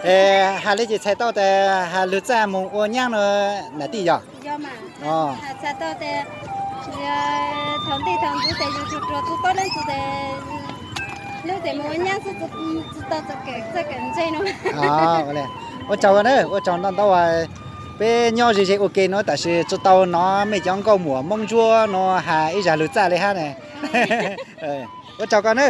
Es has li ces txhais tau tas has lug txaj moog ua nyaab no nam tij yog? Ua tsaug koj na, ua tsaug ntau ntau, peb nyob ze ze ua ke no tab sis tsi tau nov mej cov nkauj muam Moob Ntsuab no has ib zag lug txaj li hab ne. Ua tsaug koj na.